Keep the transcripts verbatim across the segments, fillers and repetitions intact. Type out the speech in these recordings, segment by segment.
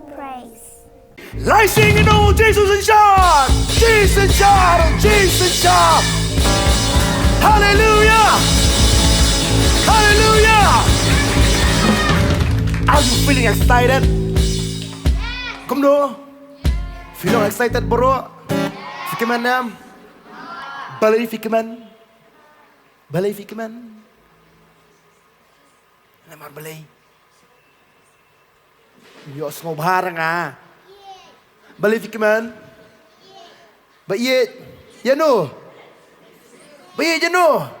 Praise. Lai sing, you know, Jesus in charge. Jesus in charge. Jesus in charge. Hallelujah. Hallelujah. Are you feeling excited? Kumno? Feeling excited, bro? Phi kmen em? Balei phi kmen? Balei phi kmen? Namar balei? Ïohsngew bha nga. Balei phi kmen? Ba ïeit ïano? Ba ïeit ïano?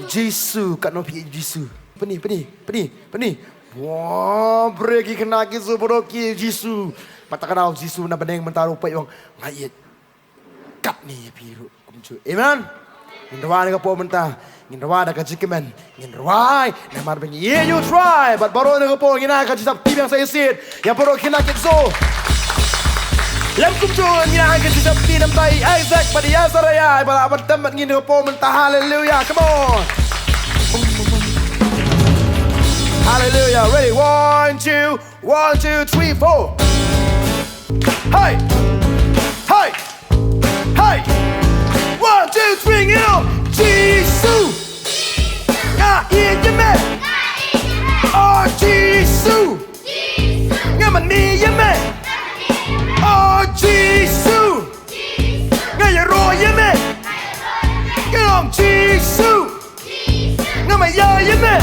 Jisu. Katno phi ïeit Jisu? Pynï, pynï, pynï, pynï. Wah, bre, ki khynnah ki shu pyndonkam ïa Jisu. Mynta ka daw Jisu na bneng mynta ruh peit ong, nga ïeit. Katne ïa phi ruh kumjuh. Amen. Ngin rwai na ka por mynta. Ngin rwai da ka jingkmen. Ngin rwai namar ba ngi ïeit ïa U Trai. Bad baroh na ka por ngin ai ka jingsngewbha biang sa ïa shisien ïa baroh ki khynnah ki kso. Lem kumjuh ngin ai ka jingsngewbha na ka bynta i Isaac bad i Azariah ba la wan tem bad ngi na ka por mynta. Hallelujah. Come on. Hallelujah. Ready? One, two, one, two, three, four. Hey! Hey! Hey! One, two, three, ngin ong, Jisu. Nga ïeit ïa me. Oh Jisu. Nga mane ïa me. Oh Jisu. Nga ïaroh ïa me. Ngin ong, Jisu. Nga maya ïa me.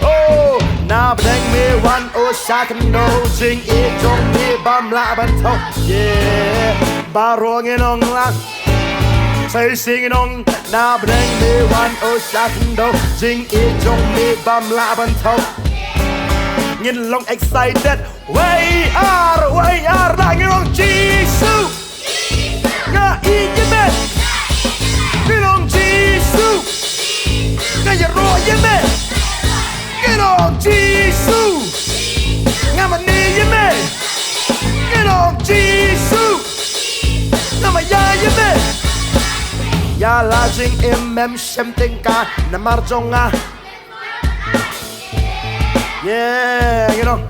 Oh, na bneng me wan, oh, sha khyndew, jingïeit jong me bym lah ban thew. Yeah, baroh ngin ong lang. Sa shisien ngin ong, na bneng me wan, oh, sha khyndew, jingïeit jong me bym lah ban thew. Ngin long excited. Wei ar, wei ar, da ngin ong, Jisu. Nga ïeit ïa me. Ngin ong, Jisu. Nga ïaroh ïa me. Ngin ong, Jisu. Nga mane ïa me. Ngin ong, Jisu. Nga maya ïa me. Ïa la jingim mem shem tyngka namar jong nga. Yeah, ngin ong.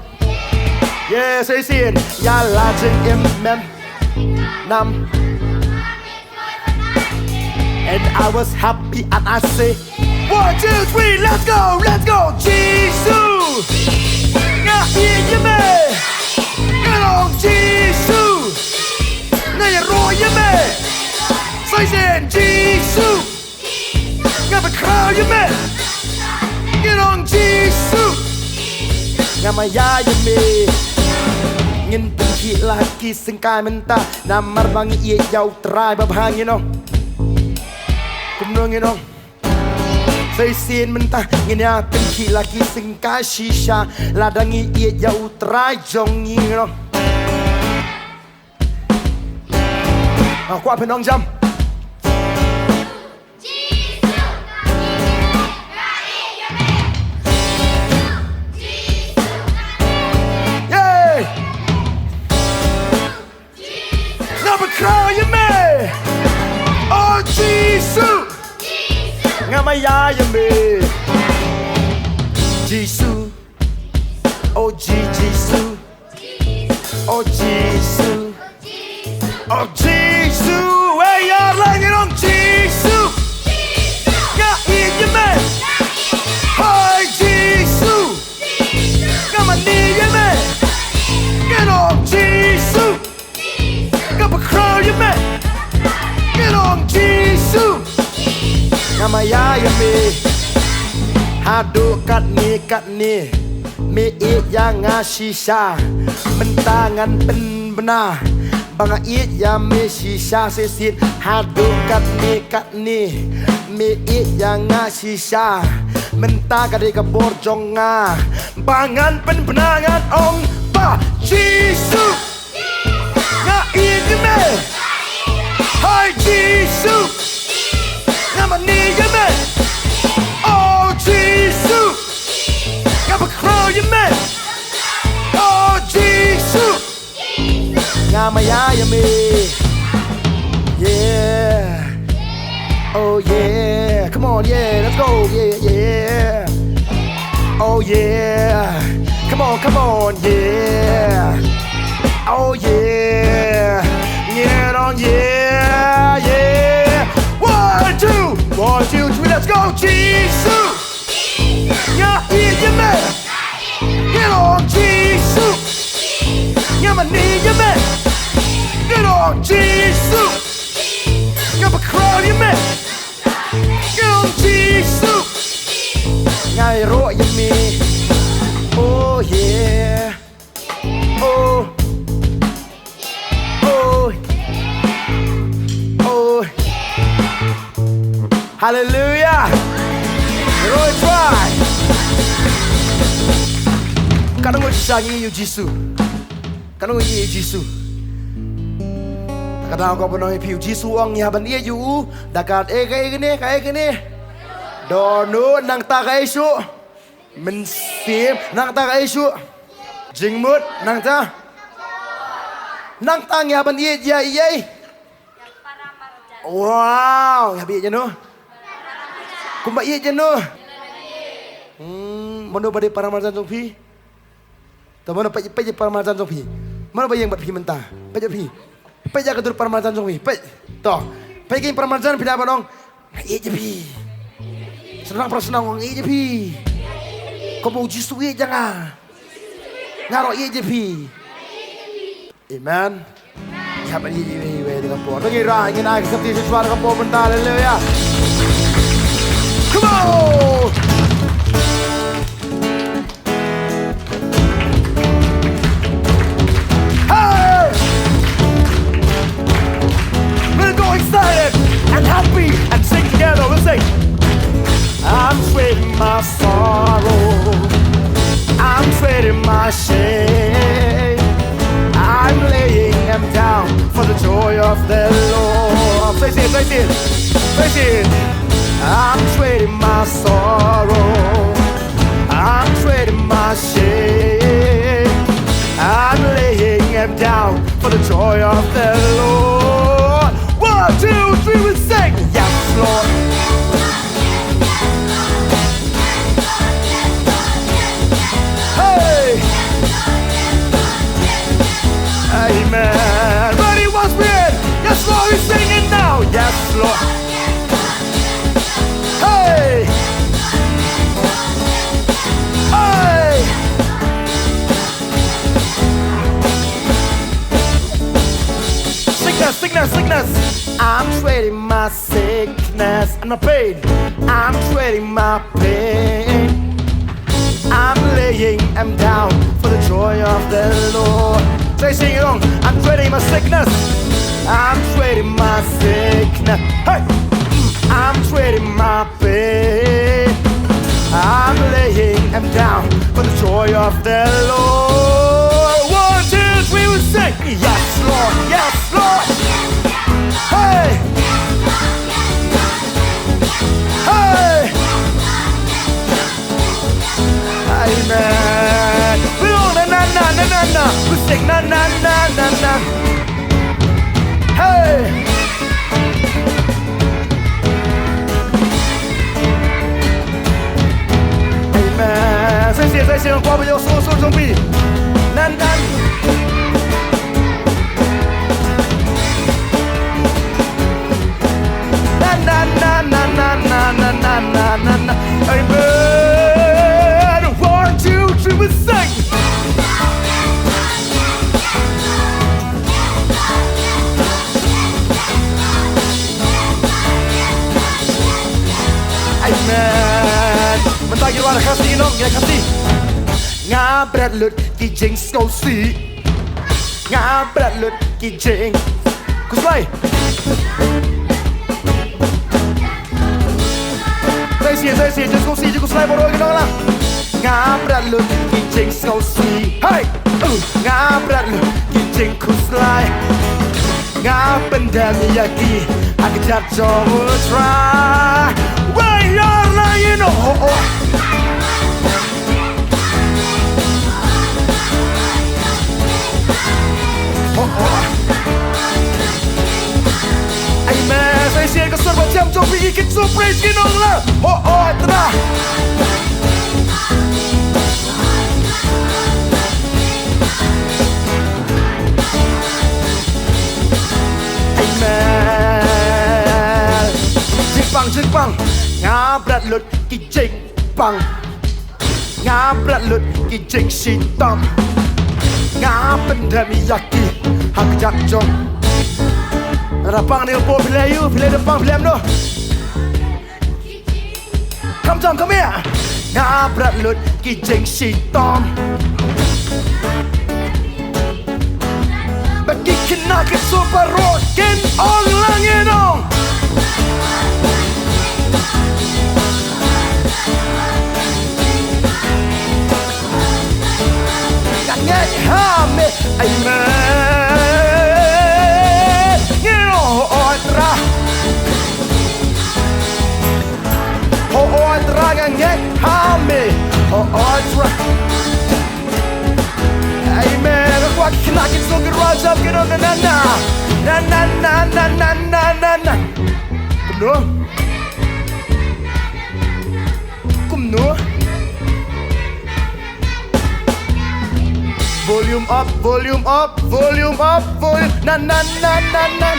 Yeah, sa shisien. Ïa la jingim mem nam. And I was happy and I say, one, two, three, let's go, let's go. Jisu. Nga ïeit ïa me. Ngin ong, Jisu. Nga ïaroh ïa me. Sa shisien, Jisu. Nga pynkhraw ïa me. Ngin ong, Jisu. Nga maya ïa me. Ngin pynkhih la ki syngkai mynta namar ba ngi ïeit ïa U Trai babha, ngin ong. Kumno ngin ong? Sa shisien mynta ngin ïa pynkhih la ki syngkai shisha lada ngi ïeit ïa U Trai jong ngi, ngin ong. Ah, kwah pynong jam. Yay! Nga pynkhraw ïa me. Oh Jisu. Nga maya ïa me. Jisu. Oh Ji-, Jisu. Oh Jisu. Oh Jisu. Wei ar, la ngin ong, Jisu. Nga ïeit ïa me. Hai Jisu. Nga mane ïa me. Ngin ong, Jisu. Nga pynkhraw ïa me. Ngin ong, Jisu. Nga maya ïa me. Haduh katne katne me ïeit ïa nga shisha. Mynta ngan pynbna ba nga ïeit ïa me shisha. Sa shisien. Haduh katne katne me ïeit ïa nga shisha. Mynta ka dei ka bor jong nga ba ngan pynbna, ngan ong ba Jisu. Nga ïeit ïa me. Hai Jisu. Nga mane ïa me. Oh Jisu. Nga pynkhraw ïa me. Oh Jisu. Nga maya ïa me. Yeah. Oh yeah. Come on, yeah. Let's go. Yeah, yeah, yeah. Oh yeah. Come on, come on, yeah. Amen. Ngi ong Jisu. Ngam pat khraw ïa me. Ngi ong Jisu. Nga ïaroh ïa me. Oh yeah. Oh. Oh. Oh. Hallelujah. Roy try. Katno ngi shisha ngi ïohi ïa u Jisu? Katno ngi ïohi ïa u Jisu? Te ka daw ka ban ong ïa phi, u Jisu u ong ïa ban ïeit ïa u da kaei kaei kane, kaei kane. Dohnud, nangta kaei shuh? Mynsiem, nangta kaei shuh? Jingmut, nangta. Nangta ngi hap ban ïeit ïa, ïa. Wow, ngi hap ïeit ïa no? Kumba ïeit ïa no? Hmm, mano ba dei para marjan jong phi? To mano peit, peit para marjan jong phi. Mano ba ïeng bad phi mynta? Peit ïa phi. Peit ïa ka dur para marjan jong phi. Peit. To. Peit ki para marjan phi da ban ong. Nga ïeit ïa phi. Sdang para sdang ong nga ïeit ïa phi. Kumba u Jisu u ïeit ïa nga. Nga ruh ïeit ïa phi. Amen. Ïa ban ïeit ïa phi ïa ka por. Ngi rah ngin ai ka sopti shuwa ka por mynta, haleluya. Come on. Hey! We'll go excited and happy and sing together. We'll sing. I'm trading my sorrow. I'm trading my shame. I'm laying them down for the joy of the Lord. Say it, say it. Say it. I'm trading my sorrow. I'm trading my shame. I'm laying them down for the joy of the Lord. One, two, three, we sing. Yes, Lord. Hey. Amen. Ready, once we in. Yes, Lord, we sing it now. Yes, Lord. Hey! Hey! Sickness, sickness, sickness. I'm trading my sickness and my pain. I'm trading my pain. I'm laying them down for the joy of the Lord. Say, sing along. I'm trading my sickness. I'm trading my sickness. Hey! I'm trading my pain. I'm laying them down for the joy of the Lord. One, two, three, we sing. Yes, Lord. Yes, Lord. Hey! Hey! Amen. We all na, na, na, na, na, na. We sing na, na, na, na, na. Hey! Amen. Sa shisien, sa shisien, kwah ban ïoh sur, sur jong phi. Nan, nan. Na, na, na. Amen. One, two, three, we sing. Amen. Mynta ngi wan Khasi, nong, ïa Khasi. Nga bret lut ki jingsngewsih. Nga bret lut ki jingkhuslai. Sa shisien, sa shisien, jingsngewsih, jingkhuslai baroh ki nong lang. Nga bret lut ki jingsngewsih. Hey! Uh, nga bret lut ki jingkhuslai. Nga pyndem ïa ki ha ka kjat jong U Trai. Wei ïar la ïa no, oh, oh. Oh, oh. Amen. Sa shisien ka sur ba jem jong phi, ki kit sur praise ki nong la. Oh, oh, tana. Amen. Jingpang, jingpang. Nga bret lut ki jingpang. Nga bret lut ki jingshitom. Nga pyndem ïa ki ha ka jaka jong. Rapang ne po phi leh ïa u, phi leh dempang phi leh em noh. Come Tom, come here. Nga bret lut ki jingshitom. Ba ki khynnah ki super rock kin ong lang ïa nong. Nga ngeit ha me, amen. Ngi ong ho oi Trai. Ho oi Trai nga ngeit ha me. Ho oi Trai. Amen. Kwah ki khynnah kin song ki rwai jam ki ong na na na. Na na na na na na na na. Kumno? Kumno? Volume up, volume up, volume up, volume. Na na na na na.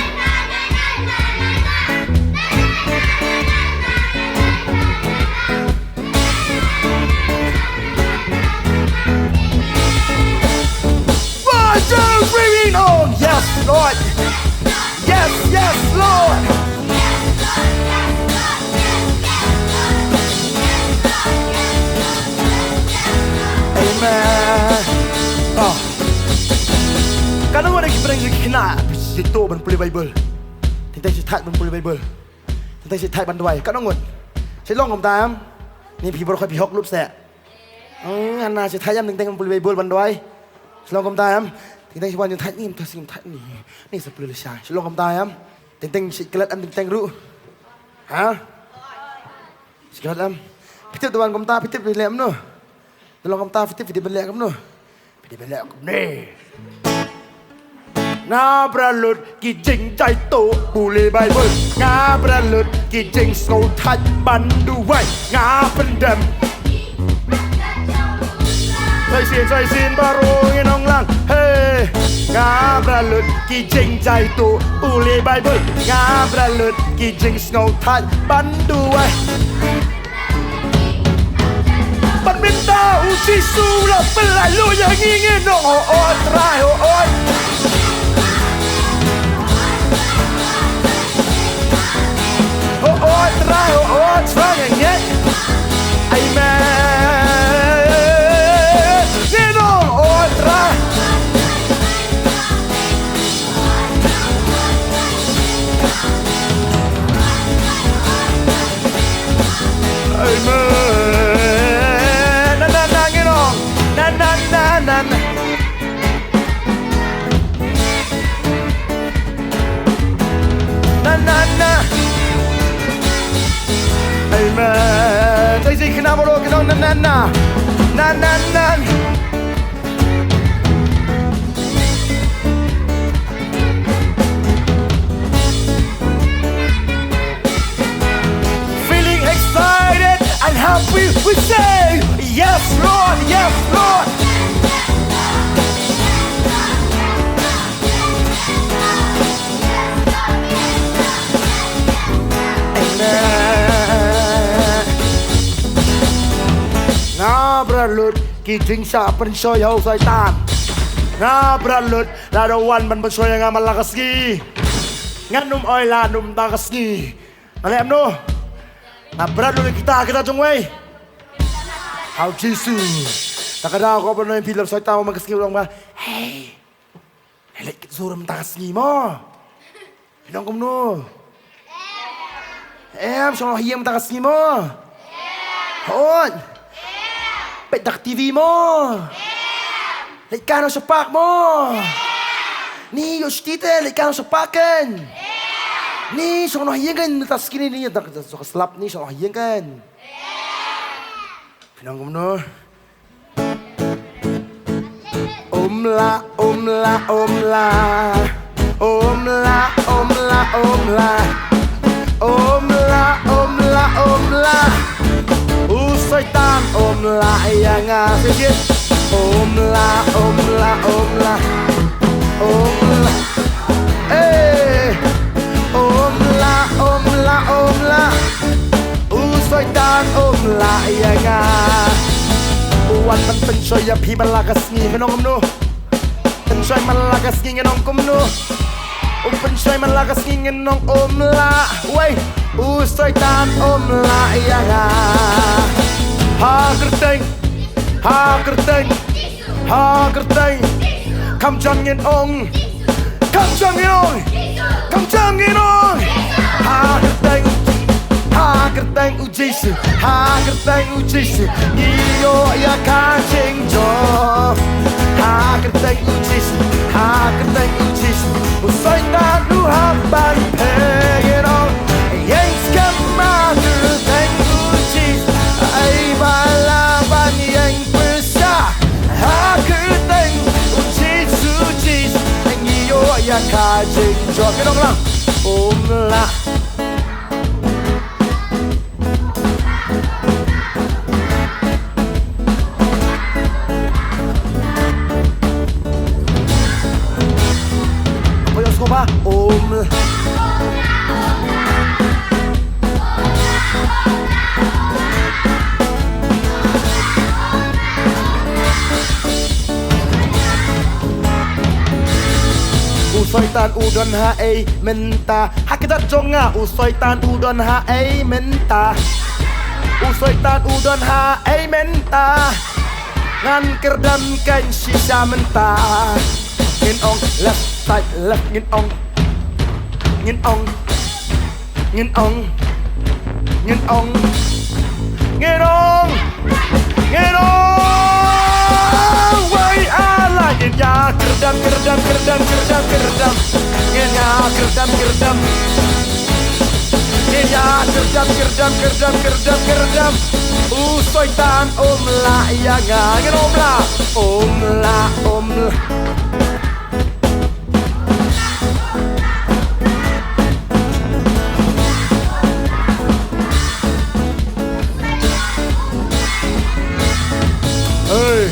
One, two, three, we on. Yes, Lord. Yes, yes, Lord. Amen. Oh. Katno ngut ki pyrshang ki khynnah, shi to ban pule Bible. Teng teng shi thait ban pule Bible. Teng teng shi thait ban duwai. Katno ngut? Shi long kumta em? Ni phi baroh phi hok lut se. Hmm, hana shi thait em teng teng pule Bible ban duwai. Shi long kumta em? Teng teng shi wan thait ni, kumta shi thait ni. Ni sa pule lashai. Shi long kumta em? Teng teng shi klet em teng teng ruh. Ha? Shi klet em? Phi tip da wan kumta, phi tip phi leh em noh. Da long kumta, phi tip phi dei ban leh kumno. Phi dei ban leh kumne. Nga bret lut ki jingjaituh pule Bible. Nga bret lut ki jingsngewthait ban duwai. Nga pyndem. Sa shisien, sa shisien baroh ngin ong lang. Hey. Nga bret lut ki jingjaituh pule Bible. Nga bret lut ki jingsngewthait ban duwai. Ban mynta u Jisu u la pynlait lut ïa ngi, ngin ong ho oi Trai, ho oi. Ho oi Trai, ho oi Trai, ngin. Amen. Ngin ong ho oi Trai. Amen. Na na na, ngin ong. Na na na na na. Na na na. Amen. Sa shisien khynnah baroh kin ong na na na. Na na na. Feeling excited and happy, we say, "Yes, Lord, yes, Lord." Amen. Nga bret lut ki jingshah pynshoi ha u Soitan. Nga bret lut lada wan ban pynshoi ïa nga man la ka sngi. Ngan ym oi lad ym da ka sngi. Nga leh em noh. Nga bret lut kita kita jong wei. Ha u Jisu. Ta ka daw ko ban oi phi lem Soitan man ka sngi u ong ba. Hey. Leit kit sur mynta ka sngi mo. Phi ong kumno? Em, shong noh ha ïing mynta ka sngi mo. Hooid. Peit da ka T V mo. Leit kai noh sha park mo. Ni ïoh shuti te leit kai noh sha park kein. Ni shong noh ha ïing kein mynta ka sngi ni, ni da ka slap ni shong noh ha ïing kein. Phi ong kumno? Umla, umla, umla. Umla, umla, umla. Umla, umla, umla. U Soitan umla ïa nga. Shisien. Umla, umla, umla. Umla. Eh, umla, umla, umla. U Soitan umla ïa nga. U wan ban pynshoi ïa phi man la ka sngi, phi ong kumno? Shoi man la ka sngi ngin ong kumno. U pynshoi man la ka sngi ngin ong um lah. Wei, u Soitan um lah ïa nga. Ha kyrteng, ha kyrteng, ha kyrteng. Kam jam ngin ong, kam jam ngin ong, kam jam ngin ong. Ha kyrteng, ha kyrteng u Jisu, ha kyrteng u Jisu, ngi ïoh ïa ka jingjop. Ha kyrteng u Jisu, ha kyrteng u Jisu, u Soitan u hap ban pyrshah. Ïeng skhem ha kyrteng u Jisu, ai ba lah ban ïeng pyrshah. Ha kyrteng u Jisu, Jisu, ngi ïoh ïa ka jingjop. Ngin ong lang, um lah. Apoy ïa u sngewbha. Um. U Soitan u don haei mynta? Ha ka dak jong nga u Soitan u don haei mynta? U Soitan u don haei mynta? Ngan kyrdan kein shisha mynta. Ngin ong left side left, ngin ong, ngin ong, ngin ong, ngin ong, ngin ong, ngin ong. Wei ala ngin ïa kyrdan, kyrdan, kyrdan, kyrdan, kyrdan. Ngin ïa kyrdan, kyrdan. Ngin ïa kyrdan, kyrdan, kyrdan, kyrdan, kyrdan. U Soitan um lah ïa nga. Ngin um lah, um lah, um lah. Hei,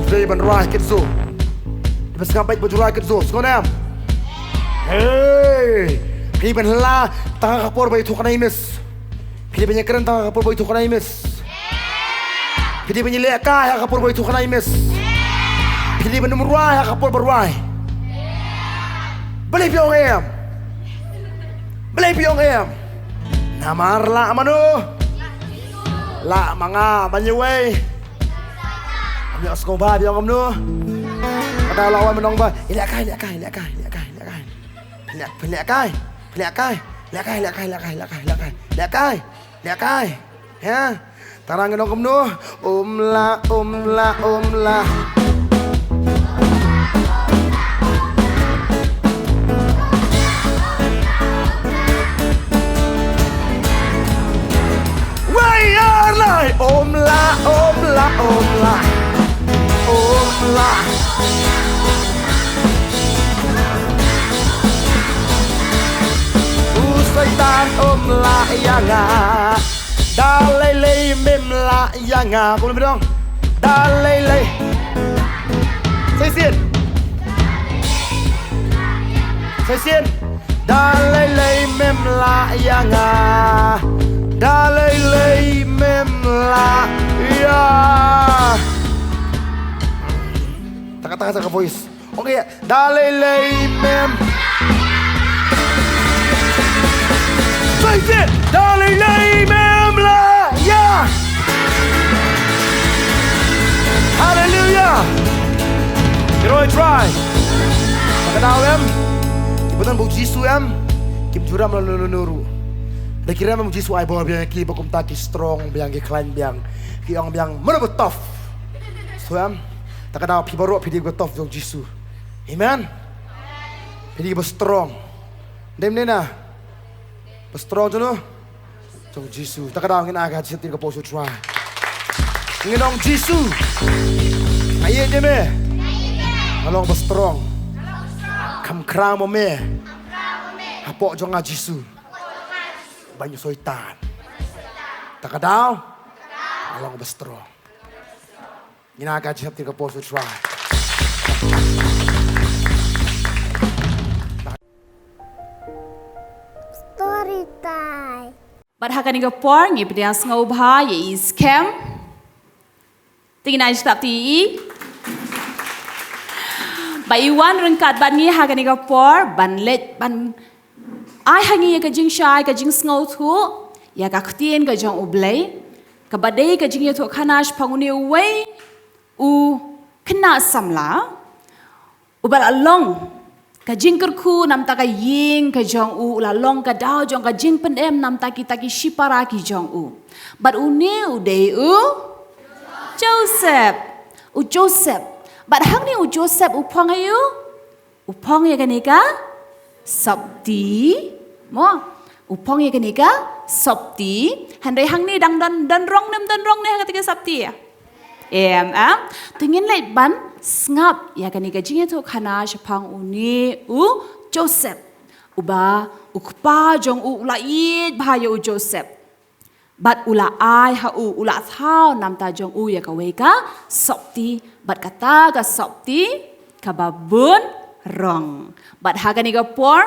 phi dei ban rwai kit su. Dei ban sngap beit ban rwai kit su. Sngewbha em? Hei, phi dei ban la tang ka por ba ïathuh kane i miss. Phi dei ban ïakren tang ka por ba ïathuh kane i miss. Phi dei ban ïalehkai ha ka por ba ïathuh kane i miss. Phi dei ban ym rwai ha ka por ba rwai. Balei phi ong em? Balei phi ong em? Namar lah mano? Lah ma nga ban ïa wei. Am ïa sngewbha phi ong kumno? Ka dei lah wei mynta ba ïalehkai, ïalehkai, ïalehkai, ïalehkai, ïalehkai. Pynlehkai, pynlehkai, lehkai, lehkai, lehkai, lehkai, lehkai, lehkai. Lehkai. Ha? Tara ngin ong kumno? Um lah, um lah, um lah. Wei ar lai. Um lah, um lah, um lah. Um lah. U Soitan um lah ïa nga. Da lei lei mem lah ïa nga. Kumno biang? Da lei lei. Sa shisien. Sa shisien. Da lei lei mem lah ïa nga. Da lei lei mem lah ïa. Taka taka taka voice. Okay, da lei lei mem. Face it, da lei lei mem lah ïa. Hallelujah. Ki roi trai. Ka daw em. Ki ba don bad u Jisu em. Kim ju rem lano lano ruh. Da ki rem bad u Jisu ai bor biang ki ba kumta ki strong biang ki khlaiñ biang. Ki ong biang mano ba tough. Su em. Ta ka daw phi baroh phi dei ba tough jong u Jisu. Amen. Phi dei ba strong. Dei mynne na ba strong jong u, jong u Jisu. Ta ka daw ngin ai ka jingsheptieng ka pop sha u Trai. Ngin ong Jisu, nga ïeit ïa me. Nga long ba strong. Kham khraw ma me. Hapoh jong nga Jisu. Ban ïa u Soitan. Ta ka daw nga long ba strong. Ngin ai ka jingsheptieng ka pop sha u Trai. Story time. Bad ha kane ka por ngi pdiang sngewbha ïa i Skhem. Te ngin ai jingtap te ïa i. Ba i wan ryngkat bad ngi ha kane ka por ban leit ban ai ha ngi ïa ka jingshai, ka jingsngewthuh ïa ka ktien ka jong U Blei, kaba dei ka jingïathuhkhana shaphang une uwei u khynnah samla uba la long ka jingkyrkhu namta ka ïing ka jong u, u la long ka daw jong ka jingpyndem namta kita ki shipara ki jong u. Bad une u dei u Joseph. U Joseph. Bad hangne u Joseph u phong aïu? U phong ïa kane ka sopti. Mo? U phong ïa kane ka sopti. Hynrei hangne dang don, don rong ne ym don rong ne ha kata ka sopti ïa? Em, em. Te ngin leit ban sngap ïa kane ka jingïathuhkhana shaphang une u Joseph. Uba u kpa jong u u la ïeit bha ïa u Joseph. Bad u la ai ha u, u la thaw namta jong u ïa kawei ka sopti, bad kata ka sopti kaba bun rong. Bad ha kane ka por,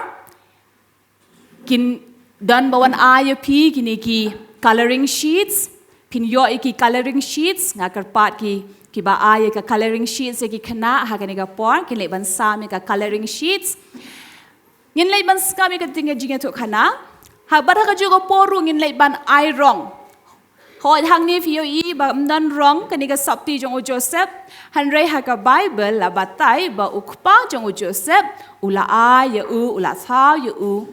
kin don ba wan ai ïa phi kine ki coloring sheets, phin ïoh ïa ki coloring sheets, nga kyrpad ki, kiba ai ïa ka coloring sheets ïa ki khynnah ha kane ka por, kin leit ban sam ïa ka coloring sheets. Ngin leit ban sngap ïa ka jing, jingïathuhkhana. Ha, bad ha kajuh ka por ruh ngin leit ban ai rong. Hooid hangne phi ïohi ba ym don rong kane ka sopti jong u Joseph. Hynrei ha ka Baibl la batai ba u kpa jong u Joseph u la ai ïa u, u la thaw ïa u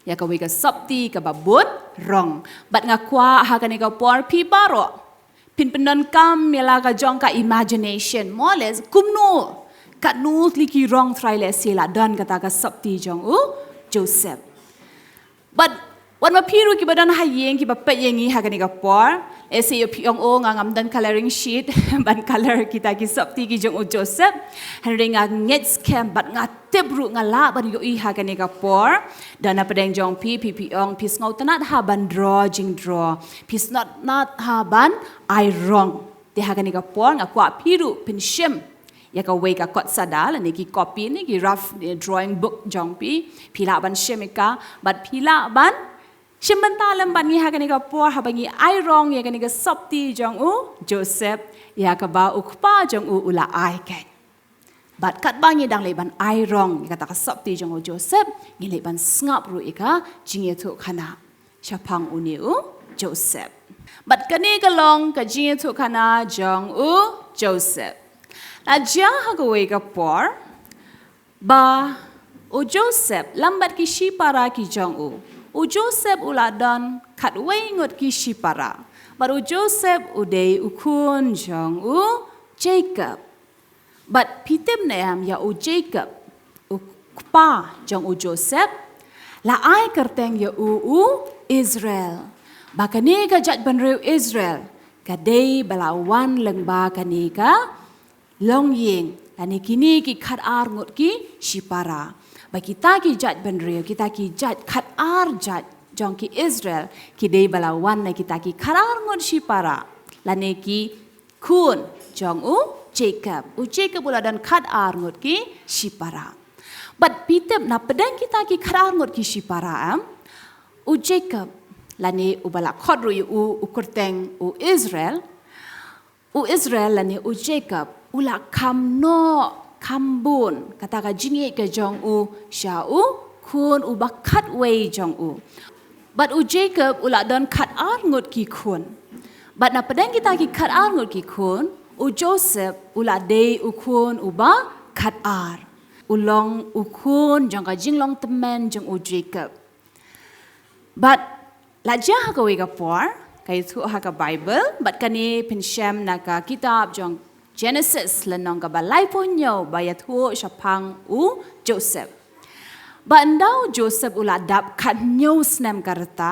ïa kawei ka sopti kaba bun rong. Bad nga kwah ha kane ka por phi baroh phin pyndonkam ïa la ka jong ka imagination, mo, lehse kumno, katno tylli ki rong trai lehse la don kata ka sopti jong u Joseph. Bad wat ma phi ruh kiba don ha ïing kiba peit ïa ngi ha kane ka por, lehse ïoh phi ong, o, nga ngam don coloring sheet ban colour kita ki sopti ki jong u Joseph. Hynrei nga ngeit skhem bad nga tip ruh, nga lah ban ïohi ha kane ka por, da na pdeng jong phi, phi, phi ong phi sngewtynnat ha ban draw jingdraw, phi sngewtynnat ha ban ai rong. Te ha kane ka por nga kwah phi ruh phin shim ïa kawei ka kot sada lane ki copy ne ki rough, eh, drawing book jong phi, phi lah ban shim ïa ka bad phi lah ban shim bynta lem bad ngi ha kane ka por haba ngi ai rong ïa kane ka sopti jong u Joseph, ïa kaba u kpa jong u u la ai kat. Bad katba ngi dang leit ban ai rong ïa kata ka sopti jong u Joseph, ngi leit ban sngap ruh ïa ka jingïathuhkhana shaphang une u Joseph. Bad kane ka long ka jingïathuhkhana jong u Joseph. La jia ha kawei ka por ba u Joseph lem bad ki shipara ki jong u. U Joseph u la don khatwei ngut ki shipara. Bad u Joseph u dei u khun jong u Jacob. Bad phi tip ne em ïa u Jacob, u kpa jong u Joseph, la ai kyrteng ïa u u Israel. Ba kane ka jaitbynriew Israel ka dei ba la wan lyngba kane ka longïing lane kine ki khatar ngut ki shipara. Ba kita ki jaitbynriew, kita ki jait khatar jait jong ki Israel, ki dei ba la wan na kita ki khatar ngut shipara lane ki khun jong u Jacob. U Jacob u la don khatar ngut ki shipara. Bad phi tip na pdeng kita ki khatar ngut ki shipara, em, u Jacob lane uba la khot ruh ïa u u kyrteng u Israel, u Israel lane u Jacob u la kham noh kham bun kata ka jingïeit ka jong u sha u khun uba khatwei jong u. Bad u Jacob u la don khatar ngut ki khun. Bad na pdeng kita ki khatar ngut ki khun, u Joseph u la dei u khun uba khatar. U long u khun jong ka jinglong tymmen jong u Jacob. Bad la jia ha kawei ka por, ka ïathuh ha ka Baibl, bad kane phin shem na ka kitab jong Genesis lynnong kaba laiphew hynñiew ba ïathuh shaphang u Joseph. Ba ynda u Joseph u la dap khathynñiew snem ka rta,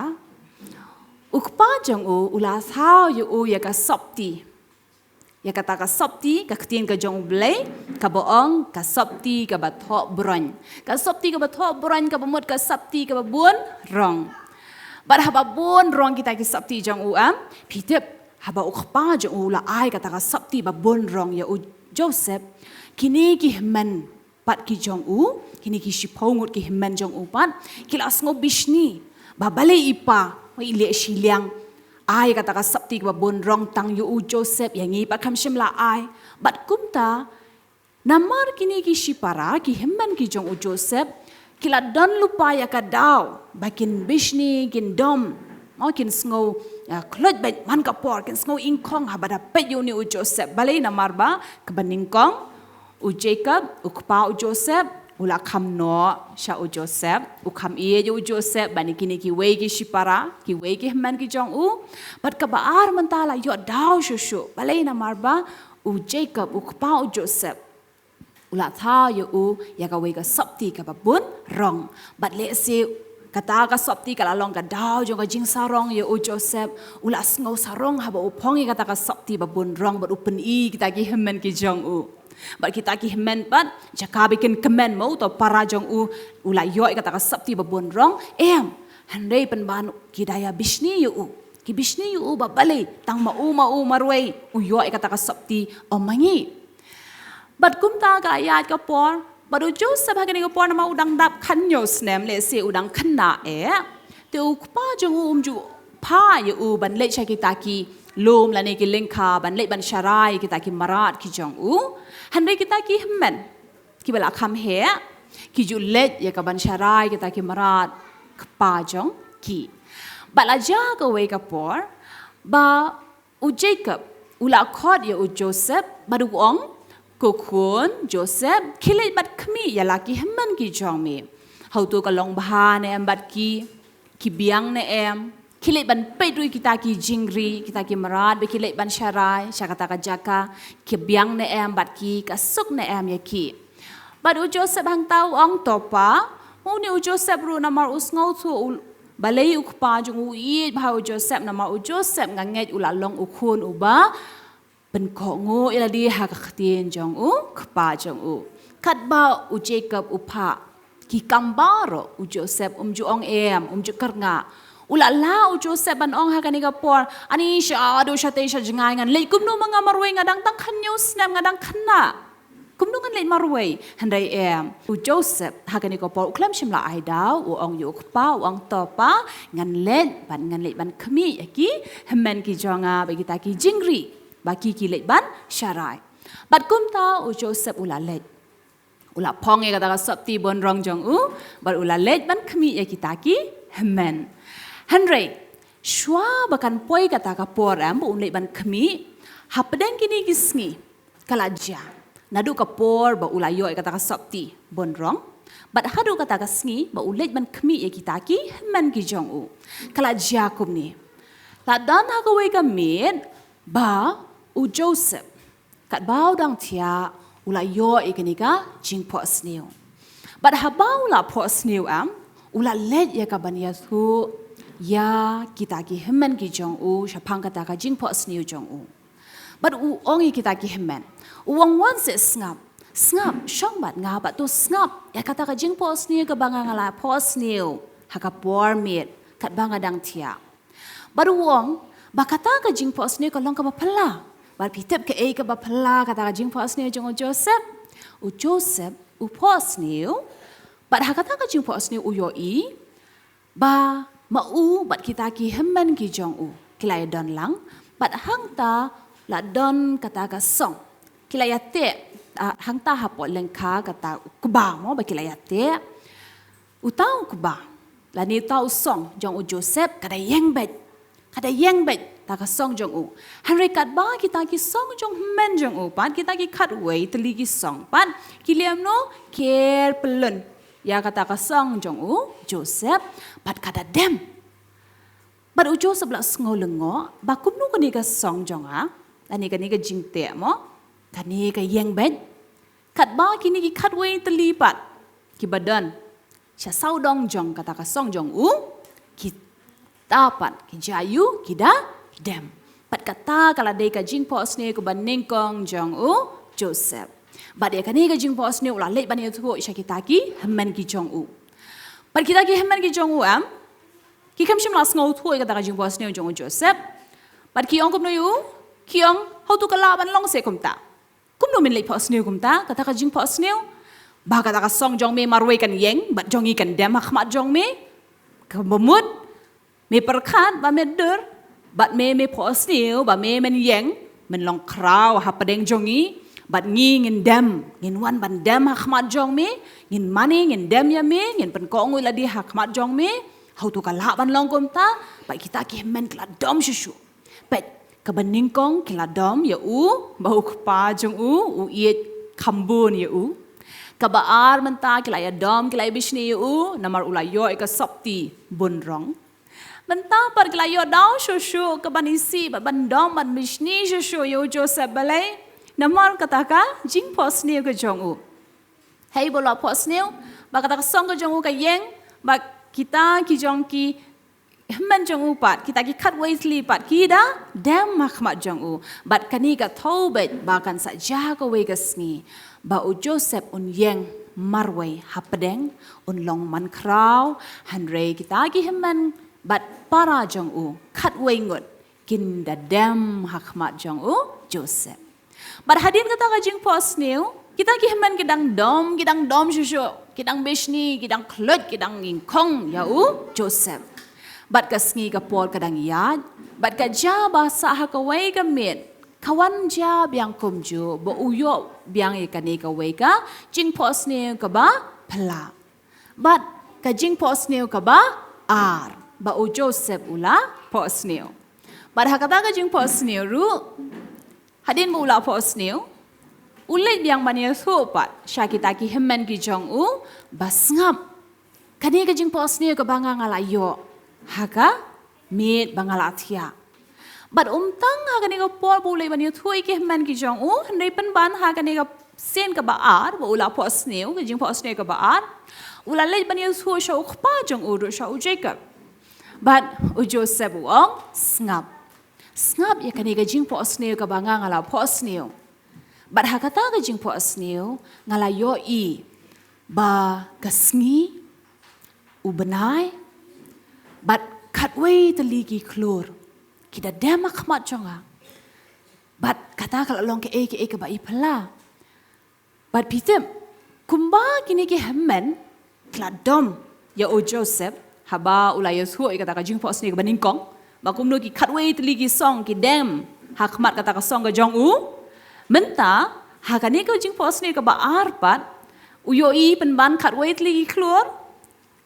u kpa jong u u la thaw ïa u ïa ka sopti. Ïa kata ka sopti, ka ktien ka jong U Blei kaba ong ka sopti kaba thoh bron. Ka sopti kaba thoh bron kaba mut ka sopti kaba bun rong. Bad haba bun rong kita ki sopti jong u, em, phi tip haba u kpa jong u u la ai kata ka sopti ba bun rong ïa u Joseph, kine ki hynmen pat ki jong u, kine ki shiphew ngut ki hynmen jong u pat, ki la sngew bishni ba balei i pa, i leh shiliang ai kata ka sopti kaba bun rong tang ïa u Joseph, ïa ngi pat kham shym la ai. Bad kumta Namar kine ki shipara, ki hynmen ki jong u Joseph, ki la don lypa ïa ka daw ba kin bishni, kin dom, mo, kin sngew, ah, khluid beit man ka por, kin sngew ingkhong haba da peit ïa une u Joseph. Balei? Namar ba kaba nyngkong, u Jacob, u kpa u Joseph, u la kham noh sha u Joseph, u kham ïeit ïa u Joseph ban ïa kine kiwei ki shipara, kiwei ki hynmen ki jong u. Bad kaba ar mynta la ïoh daw shuh shuh. Balei? Namar ba u Jacob, u kpa u Joseph, u la thaw ïa u ïa kawei ka sopti kaba bun rong. Bad lehse kata ka sopti ka la long ka daw jong ka jingsarong ïa u Joseph. U la sngew sarong haba u phong ïa kata ka sopti ba bun rong bad u pyni kita ki hynmen ki jong u. Bad kita ki hynmen pat, jaka ba kin kmen, mo, uto para jong u, u la ïoh ïa kata ka sopti ba bun rong, em. Hynrei pynban ki da ïa bishni ïa u. Ki bishni ïa u ba balei, tang ma u, ma u marwei u ïoh ïa kata ka sopti, ym ma ngi. Bad kumta ka la ïaid ka por, bad u Joseph ha kane ka por namar u dang dap khathynñiew snem, lehse u dang khynnah eh. Te u kpa jong u um ju phah ïa u ban leit sha kita ki lum lane ki lyngkha, ban leit ban sharai kita ki mrad ki jong u. Hynrei kita ki hynmen kiba la kham heh, ki ju leit ïa ka ban sharai kita ki mrad kpa jong ki. Bad la jia kawei ka por ba u Jacob u la khot ïa u Joseph bad u ong, "Ko khun Joseph, khie leit bad khmih ïa la ki hynmen ki jong me. Hato ka long bha ne em bad ki? Ki biang ne em? Khie leit ban peit ruh ïa kita ki jingri, kita ki mrad ba khie leit ban sharai sha kata ka jaka, ki biang ne em bad ki, ka suk ne em ïa ki?" Bad u Joseph hangta u ong, "To pa." Une u Joseph ruh namar u sngewthuh u, balei u kpa jong u u ïeit bha ïa u Joseph, namar u Joseph nga ngeit u la long u khun uba pynkohnguh ïa lade ha ka ktien jong u kpa jong u. Katba u Jacob u phah ki kam baroh, u Joseph um ju ong em, um ju kyrngah. U la lah u Joseph ban ong ha kane ka por, "Ani shaduh shatei sha jngai, ngan leit kumno ma nga marwei, nga dang tang khathynñiew snem, nga dang khynnah. Kumno ngan leit marwei?" Hynrei em, u Joseph ha kane ka por u khlem shym la ai daw, u ong ïa u kpa, u ong, "To pa, ngan leit, bad ngan leit ban khmih ïa ki hynmen ki jong nga bad kita ki jingri ba ki, ki leit ban sharai." Bad kumta u Joseph u la leit. U la phong ïa kata ka sopti bun rong jong u, bad u la leit ban khmih ïa kita ki hynmen. Hynrei shuwa ba kan poi kata ka por em ba un leit ban khmih, hapdeng kine ki sngi ka la jia, naduh ka por ba u la ïoh ïa kata ka sopti bun rong bad haduh kata ka sngi ba u leit ban khmih ïa kita ki hynmen ki jong u, ka la jia kumne. La don ha kawei ka miet ba u Joseph, katba u dang thiah, u la ïoh ïa kane ka jingphohsniew. Bad haba u la phohsniew em, u la leit ïa ka ban ïathuh ïa kita ki hynmen ki jong u shaphang kata ka jingphohsniew jong u. Bad u ong ïa kita ki hynmen, u ong, "Wan seh, sngap, sngap, shong bad nga bad to sngap ïa kata ka jingphohsniew kaba nga, nga la phohsniew ha ka por miet katba nga dang thiah." Bad u ong ba kata ka jingphohsniew ka long kaba phylla. Bad phi tip kaei kaba phylla kata ka jingphohsniew jong u Joseph? U Joseph u phohsniew, bad ha kata ka jingphohsniew u ïohi ba ma u bad kita ki hynmen ki jong u ki la ïadon lang, bad hangta la don kata ka song. Ki la ïateh, ah, hangta hapoh lyngkha kata u kba, mo, ba ki la ïateh. Uta u kba lane uta u song jong u Joseph ka da ïeng beit. Ka da ïeng beit kata ka song jong u. Hynrei katba kita ki song jong hynmen jong u pat, kita ki khatwei tylli ki song pat, ki leh kumno, ker pyllun ïa kata ka song jong u Joseph, bad ka da dem. Bad u Joseph la sngew lyngngoh ba kumno kane ka song jong nga, lane kane ka jingteh, mo, kane ka ïeng beit, katba kine ki khatwei tylli pat kiba don sha sawdong jong kata ka song jong u, kita pat ki jia ïa u ki da dem. Bad kata ka la dei ka jingphohsniew kaba nyngkong jong u Joseph. Bad ïa kane ka jingphohsniew u la leit ban ïathuh sha kita ki hynmen ki jong u. Bad kita ki hynmen ki jong u em, ki khlem shym la sngewthuh ïa kata ka jingphohsniew jong u Joseph. Bad ki ong kumno ïa u? Ki ong, "Hato ka lah ban long seh kumta? Kumno men leit phohsniew kumta, kata ka jingphohsniew? Ba kata ka song jong me marwei kan ïeng bad jong ngi kan dem ha khmat jong me. Kaba mut me pyrkhat ba me dur, bad me, me phohsniew ba me men ïeng, men long khraw hapdeng jong ngi, Bad ngi ngin dem, ngin wan ban dem ha khmat jong me, ngin mane, ngin dem ïa me, ngin pynkohnguh lade ha khmat jong me, hato ka lah ban long kumta, bad kita ki hynmen ki la dom shuh shuh. Peit, kaba nyngkong ki la dom ïa u, ba u kpa jong u, u ïeit kham bun ïa u. Kaba ar mynta ki la ïa dom, ki la ïa bishni ïa u, namar u la ïoh ïa ka sopti bun rong. Mynta pat ki la ïoh daw shuh shuh, ka ban isih, bad ban dom, ban bishni shuh shuh ïa u Joseph balei. Namar kata ka jingphohsniew ka jong u. Hei ba u la phohsniew, ba kata ka song ka jong u ka ïeng, ba kita ki jong ki hynmen jong u pat, kita ki khatwei tylli pat, ki da dem ha khmat jong u. Bad kane ka thew beit ba kan sa jia kawei ka sngi, ba u Joseph un ïeng marwei hapdeng, un long man khraw, hynrei kita ki hynmen bad para jong u, khatwei ngut, kin da dem ha khmat jong u Joseph. Bad hadien kata ka jingphohsniew, kita ki hynmen ki dang dom, ki dang dom shuh shuh, ki dang bishni, ki dang khluit, ki dang nyngkong ïa u Joseph. Bad ka sngi ka por ka dang ïaid, bad ka jia ba sah ha kawei ka miet, ka wan jia biang kumjuh, ba u ïoh biang ïa kane kawei ka jingphohsniew kaba phylla. Bad ka jingphohsniew kaba ar, ba u Joseph u la phohsniew. Bad ha kata ka jingphohsniew ruh, hadien ba u la phohsniew, u leit biang ban ïathuh pat sha kita ki hynmen ki jong u, ba sngap, kane ka jingphohsniew kaba nga nga la ïoh ha ka miet ba nga la thiah. Bad ym tang ha kane ka por ba u leit ban ïathuh ïa ki hynmen ki jong u, hynrei pynban ha kane ka sien kaba ar, ba u la phohsniew, ka jingphohsniew kaba ar, u la leit ban ïathuh sha u kpa jong u ruh, sha u Jacob. Bad u Joseph u ong, sngap. Sngap ïa kane ka jingphohsniew kaba nga nga la phohsniew. Bad ha kata ka jingphohsniew, nga la ïohi ba ka sngi, u bnai, bad khatwei tylli ki khlur, ki da dem ha khmat jong nga. Bad kata ka la long kaei kaei kaba i phylla. Bad phi tip, kumba kine ki hynmen ki la dom ïa u Joseph, haba u la ïathuh ïa kata ka jingphohsniew kaba nyngkong, ba kumno ki khatwei tylli ki song ki dem ha khmat kata ka song ka jong u. Mynta, ha kane ka jingphohsniew kaba ar pat, u ïohi pynban khatwei tylli ki khlur,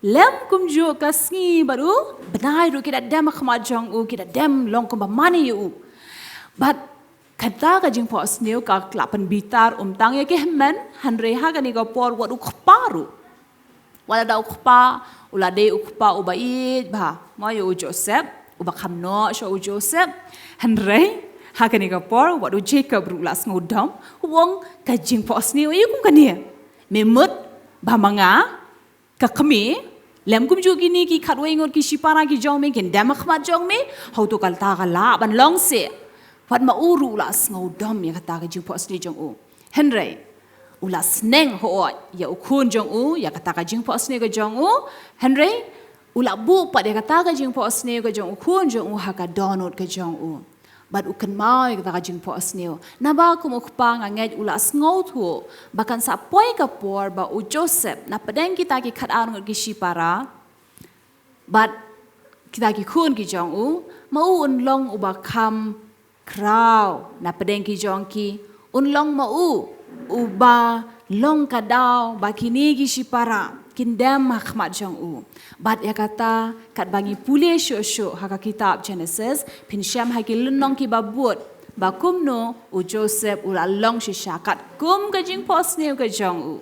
lem kumjuh ka sngi bad u bnai ruh ki da dem ha khmat jong u, ki da dem long kumba mane ïa u. Bad kata ka jingphohsniew ka la pynbitar ym tang ïa ki hynmen, hynrei ha kane ka por wat u kpa ruh. Wat lada u kpa, u la dei u kpa uba ïeit bha, mo, ïa u Joseph, uba kham noh sha u Joseph. Hynrei ha kane ka por wat u Jacob ruh u la sngewdom, u ong, ka jingphohsniew aïu kum kane. Me mut ba ma nga, ka kmie, lem kumjuh kine ki khatwei ngut ki shipara ki jong me kin dem ha khmat jong me, hato kata ka lah ban long seh. Wat ma u ruh u la sngewdom ïa kata ka jingphohsniew jong u. Hynrei u la sneng hooid ïa u khun jong u ïa kata ka jingphohsniew ka jong u. Hynrei u la buh pat ïa kata ka jingphohsniew ka jong u khun jong u ha ka dohnud ka jong u. Bad u kynmaw ïa kata ka jingphohsniew. Naba kum u kpa nga ngeit u la sngewthuh ba kan sa poi ka por ba u Joseph, na pdeng kita ki khatar ngut ki shipara, bad kita ki khun ki jong u, ma u un long uba kham khraw na pdeng ki jong ki, un long ma u uba long ka daw ba kine ki shipara kin dem ha khmat jong u. Bad ïa kata, katba ngi pule shuh shuh ha ka kitab Genesis, phin shem ha ki lynnong kiba bud ba kumno u Joseph u la long shisha katkum ka jingphohsniew ka jong u.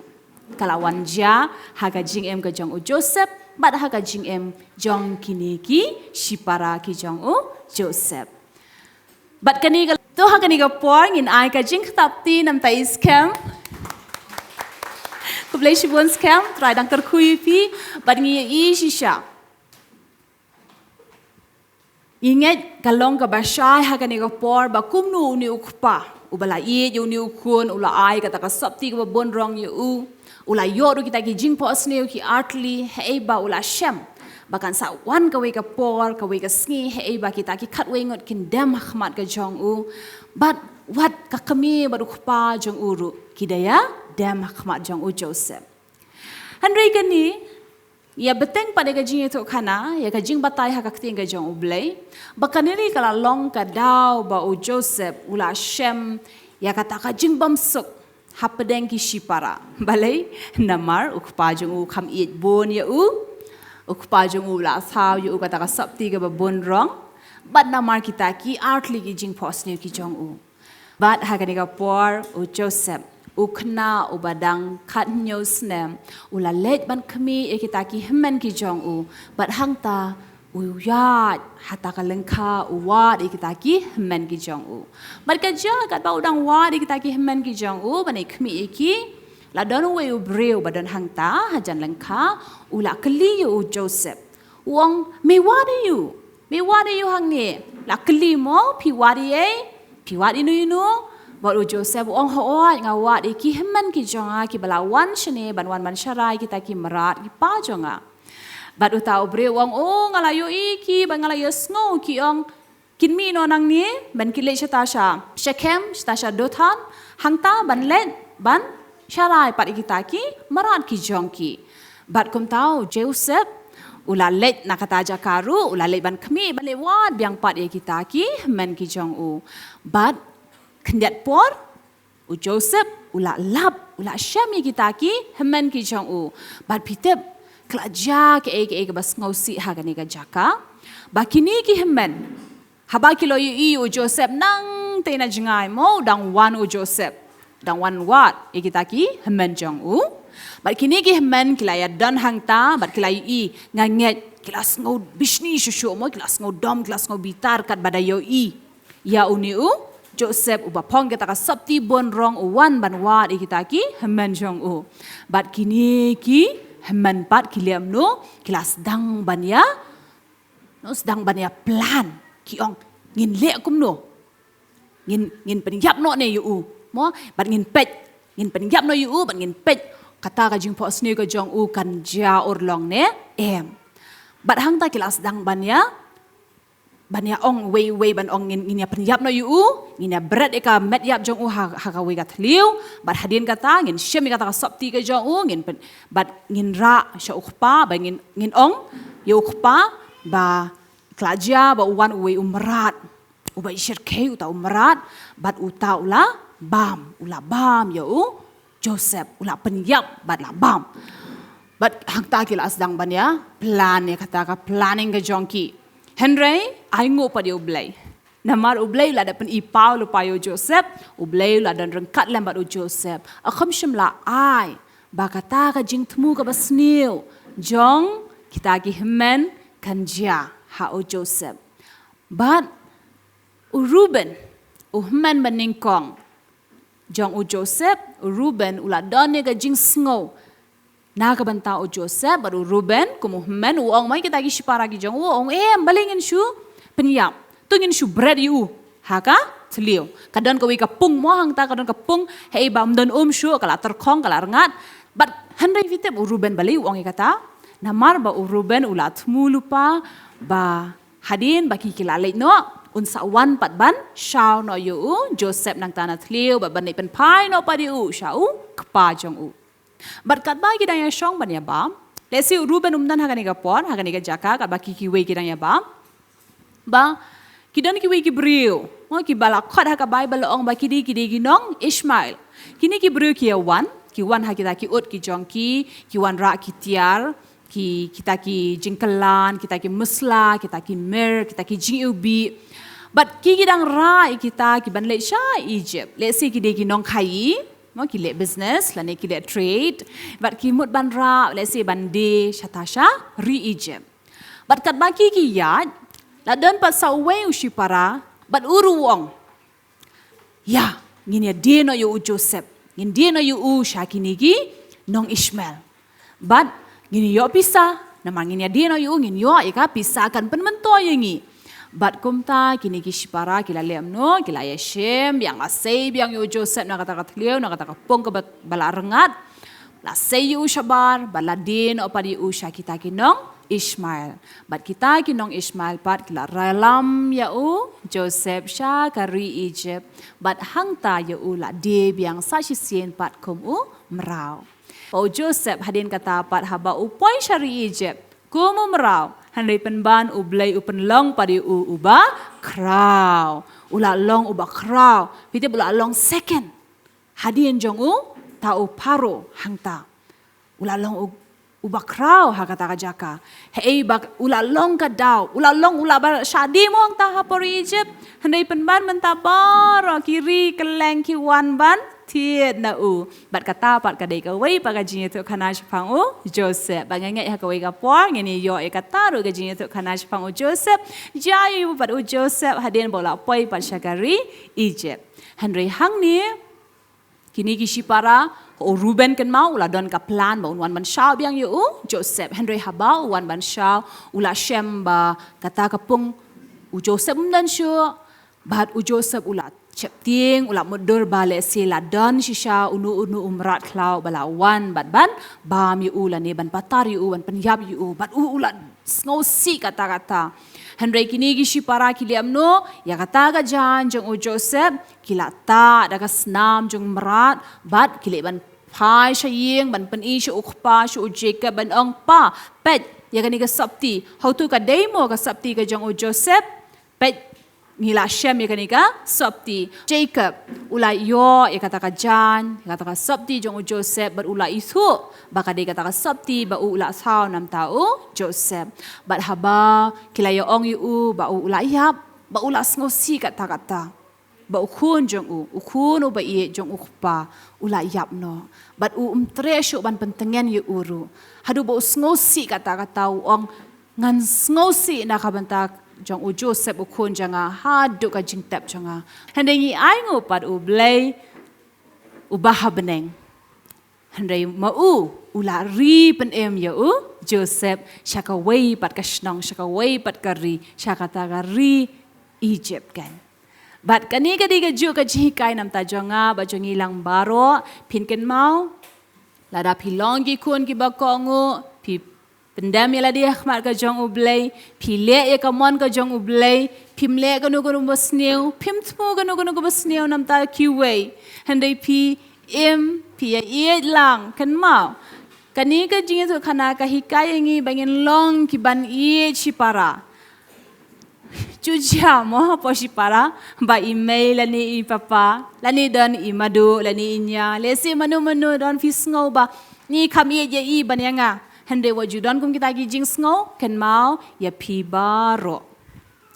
Ka la wan jia ha ka jingim ka jong u Joseph, bad ha ka jingim jong kine ki shipara ki jong u Joseph. Bad kane ka, to ha kane ka por ngin ai ka jingktah ti namta i skhem. Khublei shibun skhem, Trai dang kyrkhu ïa phi, bad ngi ïa i shisha. Ngi ngeit ka long kaba shai ha kane ka por ba kumno une u kpa uba la ïeit ïa une u khun, u la ai kata ka sopti kaba bun rong ïa u, u la ïoh ruh kita ki jingphohsniew ki artylli, haei ba u la shem ba kan sa wan kawei ka por, kawei ka sngi, haei ba kita ki khatwei ngut kin dem ha khmat ka jong u. Bad wat ka kmie bad u kpa jong u ruh ki da ïa dem ha khmat jong u Joseph. Hynrei kane, ïa bteng pat ïa ka jingïathuhkhana, ïa ka jingbatai ha ka ktien ka jong U Blei, ba kane ruh ka la long ka daw ba u Joseph u la shem ïa kata ka jingbymsuk hapdeng ki shipara. Balei? Namar u kpa jong u kham ïeit bun ïa u. U kpa jong u la saw ïa u kata ka sopti kaba bun rong. Bad namar kita ki artylli ki jingphohsniew ki jong u. Bad ha kane ka por u Joseph, u khynnah uba dang khathynñiew snem, u la leit ban khmih ïa kita ki hynmen ki jong u. Bad hangta u ïaid ha kata ka lyngkha u wad ïa kita ki hynmen ki jong u. Bad ka jia katba u dang wad ïa kita ki hynmen ki jong u ban ïa khmih ïa ki, la don uwei u briew ba don hangta hajan lyngkha, u la kylli ïa u Joseph. U ong, "Me wad ïa u? Me wad ïa u hangne?" La kylli mo, "Phi wad ïa ei? Phi wad ïa no ïa no?" Bad u Joseph u ong, "Hooid, nga wad ïa ki hynmen ki jong nga kiba la wan shane ban wan ban sharai kita ki mrad ki pa jong nga." Bad uta u briew u ong, "O, nga la ïohi ki, bad nga la ïohsngew ki ong, kin mih noh nangne ban ki leit shata sha Shekhem, shata sha Dothan, hangta ban leit ban sharai pat ïa kita ki mrad ki jong ki." Bad kumta u Joseph u la leit na kata jaka ruh, u la leit ban khmih, ban leit wad biang pat ïa kita ki hynmen ki jong u. Bad khyndiat por u Joseph u la lap, u la shem ïa kita ki hynmen ki jong u. Bad phi tip, ka la jia kaei kaei kaba sngewsih ha kane ka jaka. Ba kine ki hynmen, haba ki la ïohi ïa u Joseph nangta na jngai mo, u dang wan u Joseph, u dang wan wad ïa kita ki hynmen jong u. Bad kine ki hynmen ki la ïa don hangta, bad ki la ïohi, nga ngeit ki la sngew bishni shuh shuh mo, ki la sngew dom, ki la sngew bitar katba da ïohi ïa une u Joseph uba phong kata ka sopti bun rong u wan ban wad ïa kita ki hynmen jong u. Bad kine ki hynmen pat ki leh kumno, ki la sdang ban ïa, no, sdang ban ïa plan. Ki ong, "Ngin leh kumno? Ngin, ngin pynïap noh ne ïa u? Mo, bad ngin peit. Ngin pynïap noh ïa u, bad ngin peit kata ka jingphohsniew ka jong u kan jia urlong ne em?" Bad hangta ki la sdang ban ïa, ban ïa ong uwei uwei, ban ong, "Ngin, ngin ïa pynïap noh ïa u, ngin ïa bret ïa ka met ïap jong u ha, ha kawei ka thliew, bad hadien kata ngin shim ïa kata ka sopti ka jong u, ngin pyn-, bad ngin rah sha u kpa, bad ngin, ngin ong ïa u kpa ba ka la jia ba u wan uwei u mrad, uba i shyrkhei, uta u mrad, bad uta u la bam, u la bam ïa u Joseph, u la pynïap bad la bam." Bad hangta ki la sdang ban ïa plan ïa kata ka planning ka jong ki. Hynrei ai nguh pat ïa U Blei. Namar U Blei u la dep pyni paw lypa ïa u Joseph, U Blei u la don ryngkat lem bad u Joseph. A kham shym la ai ba kata ka jingthmu kaba sniew jong kita ki hynmen kan jia ha u Joseph. Bad u Reuben, u hynmen ba nyngkong jong u Joseph, u Reuben u la don ïa ka jingsngew na ka bynta u Joseph, bad u Reuben kum u hynmen u ong, mai kita ki shipara ki jong u, u ong, "Em, balei ngin shu pynïap? To ngin shu bret ïa u ha ka thliew. Ka don kawei ka pung mo hangta, ka don ka pung, hei ba ym don um shuh, ka la tyrkhong, ka la rngat." Bad hynrei phi tip u Reuben balei u ong ïa kata? Namar ba u Reuben u la thmu lypa ba hadien ba ki ki la leit noh, un sa wan pat ban shaw noh ïa u Joseph nangta na thliew, bad ban leit pynphai noh pat ïa u sha u kpa jong u. Bad katba ki dang ïa shong ban ïa bam, lehse u Reuben um don ha kane ka por, ha kane ka jaka, katba ki kiwei ki dang ïa bam, ba ki don kiwei ki briew, mo, kiba la khot ha ka Baibl la ong ba ki dei, ki dei ki nong Ishmael. Kine ki briew ki ïa wan, ki wan ha kita ki ut ki jong ki, ki wan rah ki tiar, ki, kita ki jingkylla, kita ki masala, kita ki myrrh, kita ki jingiwbih. Bad ki, ki dang rah ïa kita ki ban leit sha Egypt. Lehse ki dei ki nongkhaïi, mo, ki leh business lane ki leh trade. Bad ki mut ban rah, lehse ban die shata sha ri Egypt. Bad katba ki ki ïaid, la don pat sa uwei u shipara, bad u ruh u ong, "Ïa, ngin ïa die noh ïa u Joseph. Ngin die noh ïa u sha kine ki nong Ishmael. Bad ngin ïoh pisa, namar ngin ïa die noh ïa u, ngin ïoh ïa ka pisa kan pynmyntoi ïa ngi." Bad kumta kine ki shipara ki la leh kumno, ki la ïa shim biang, la sei biang ïa u Joseph na kata ka thliew, na kata ka pung kaba, ba la rngat. La sei ïa u shabar, bad la die noh pat ïa u sha kita ki nong Ishmael. Bad kita ki nong Ishmael pat ki la ïalam ïa u Joseph sha ka ri Egypt. Bad hangta ïa u la die biang sa shisien pat kum u mraw. Bad u Joseph hadien kata pat haba u poi sha ri Egypt kum u mraw, Hynrei pynban U Blei u pynlong pat ïa u uba khraw. U la long uba khraw. Phi tip u la long second hadien jong u ta u Pharaoh hangta. U la long u, uba khraw ha kata ka jaka. Hei ba u la long ka daw. U la long u la ba shadi mo hangta ha por Egypt. Hynrei pynban mynta baroh ki ri kylleng ki wan ban thied na u. Bad kata pat ka dei kawei pat ka jingïathuhkhana shaphang u Joseph. Bad nga ngeit ha kawei ka por ngin ïoh ïa kata ruh ka jingïathuhkhana shaphang u Joseph. Jia ïa u pat u Joseph hadien ba u la poi pat sha ka ri Egypt. Hynrei hangne kine ki shipara, u Reuben kynmaw u la don ka plan ba un wan ban shaw biang ïa u Joseph. Hynrei haba u wan ban shaw u la shem ba kata ka pung u Joseph um don shuh. Bad u Joseph u la sheptieng, u la mutdur ba lehse la don shisha uno uno u mrad khlaw ba la wan bad ban bam ïa u lane ban patar ïa u, ban pynïap ïa u. Bad u u la sngewsih katta katta. Hynrei kine ki shipara ki leh kumno ïa kata ka jaiñ jong u Joseph? Ki la tah da ka snam jong u mrad bad ki leh ban phai sha ïing ban pyni sha u kpa, sha u Jacob, ban ong, Pa, peit ïa kane ka sopti. Hato ka dei mo ka sopti ka jong u Joseph? Peit, ngi la shem ïa kane ka sopti. Jacob u la ïoh ïa kata ka jaiñ, ïa kata ka sopti jong u Joseph bad u la ithuh ba ka dei kata ka sopti ba u la saw namar u Joseph. Bad haba ki la ïa ong ïa u ba u la ïap, ba u la sngewsih katta katta. Ba u khun jong u, u khun uba ïeit jong u kpa, u la ïap noh. Bad u um treh shuh ban pyntngen ïa u ruh. Haduh ba u sngewsih katta katta, u ong, ngan sngewsih na ka bynta jong u Joseph u khun jong nga haduh ka jingtep jong nga. Hynrei ngi ainguh pat U Blei uba ha bneng. Hynrei ma u, u la ri pynim ïa u Joseph sha kawei pat ka shnong, sha kawei pat ka ri, sha kata ka ri Egypt kan. Bad kane ka dei kajuh ka jinghikai namar jong nga bad jong ngi lang baroh. Phin kynmaw, lada phi long ki khun kiba kohnguh, phi pyndem ïa lade ha khmat ka jong U Blei, phi leh ïa ka mon ka jong U Blei, phim leh kano kano ba sniew, phim thmu kano kano kaba sniew namar kiwei. Hynrei phi im, phi ïa ïeit lang, kynmaw. Kane ka jingïathuhkhana ka hikai ïa ngi ba ngin long ki ban ïeit shipara. Ju jia mo hapoh shipara ba i mei lane i papa, lane don i madu, lane i ñia, lehse mano mano don phi sngew ba ngi kham ïeit ïa i ban ïa nga. Hynrei wat ju don kum kita ki jingsngew, kynmaw, ïa phi baroh.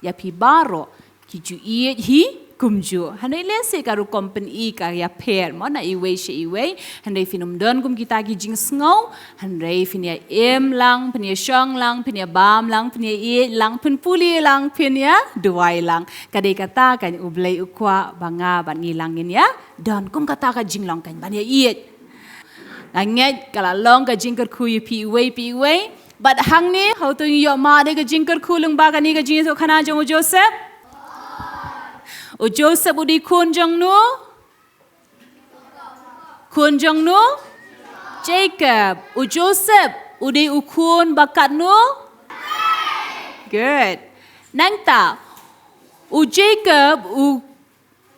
Ïa phi baroh ki ju ïeit hi kumjuh. Hynrei lehse ka rukom pyni ka ïapher mo na iwei sha iwei. Hynrei phin ym don kum kita ki jingsngew. Hynrei phin ïa im lang, phin ïa shong lang, phin ïa bam lang, phin ïa ïeit lang, phin pule lang, phin ïa duwai lang. Ka dei kata kan U Blei u kwah ba nga bad ngi lang ngin ïa don kum kata ka jinglong kan ban ïa ïeit. Nga ngeit ka la long ka jingkyrkhu ïa phi iwei pa iwei. Bad hangne, hato ngi ïoh mad ïa ka jingkyrkhu lyngba kane ka jingïathuhkhana jong u Joseph? U Joseph u dei khun jong no? Khun jong no? Jacob. U Joseph u dei u khun ba katno? Good. Nangta u Jacob u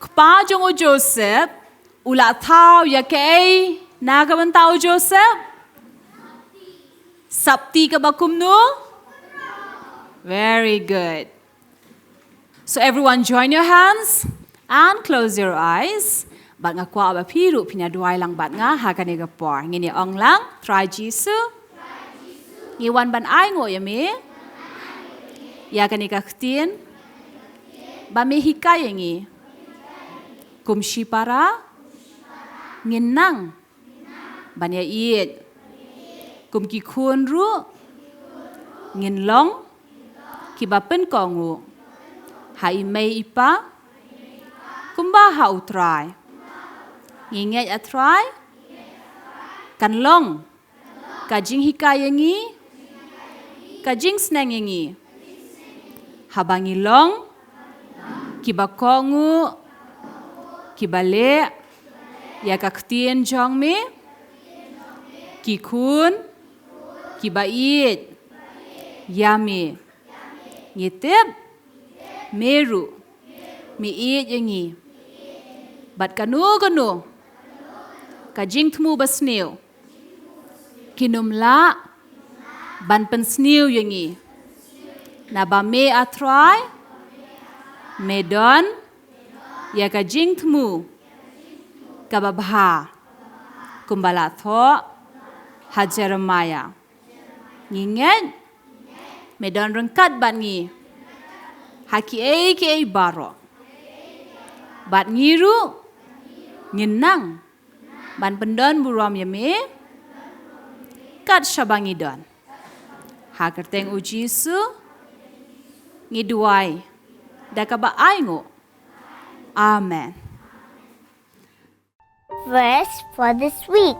kpa jong u Joseph u la thaw ïa kaei na ka bynta u Joseph? Sopti kaba kumno? Very good. So everyone join your hands and close your eyes. Bad nga kwah ba phi ruh phin ïa duwai lang bad nga ha kane ka por. Ngin ïa ong lang, Trai Jisu, ngi wan ban ainguh ïa me ïa kane ka ktien ba me hikai ïa ngi. Kum shipara ngin nang ban ïa ïeit. Kum ki khun ruh ngin long kiba pynkohnguh ha i mei i pa kumba ha u Trai. Ngi ngeit, ah Trai, kan long ka jinghikai ïa ngi, ka jingsneng ïa ngi, haba ngi long kiba kohnguh, kiba leh ïa ka ktien jong me, ki khun kiba ïeit ïa me. Ngi tip me ruh me ïeit ïa ngi. Bad kano kano ka jingthmu basniew kin ym lah ban pynsniew ïa ngi. Naba me, A Trai, me don ïa ka jingthmu kaba bha, kumba la thoh ha Jeremiah. Ngi ngeit me don ryngkat bad ngi ha kiei kiei baroh. Bad ngi ruh ngin nang ban pyndon burom ïa me kat shaba ngi don. Ha kyrteng U Jisu ngi duwai da kaba ainguh. Amen. Verse for this week.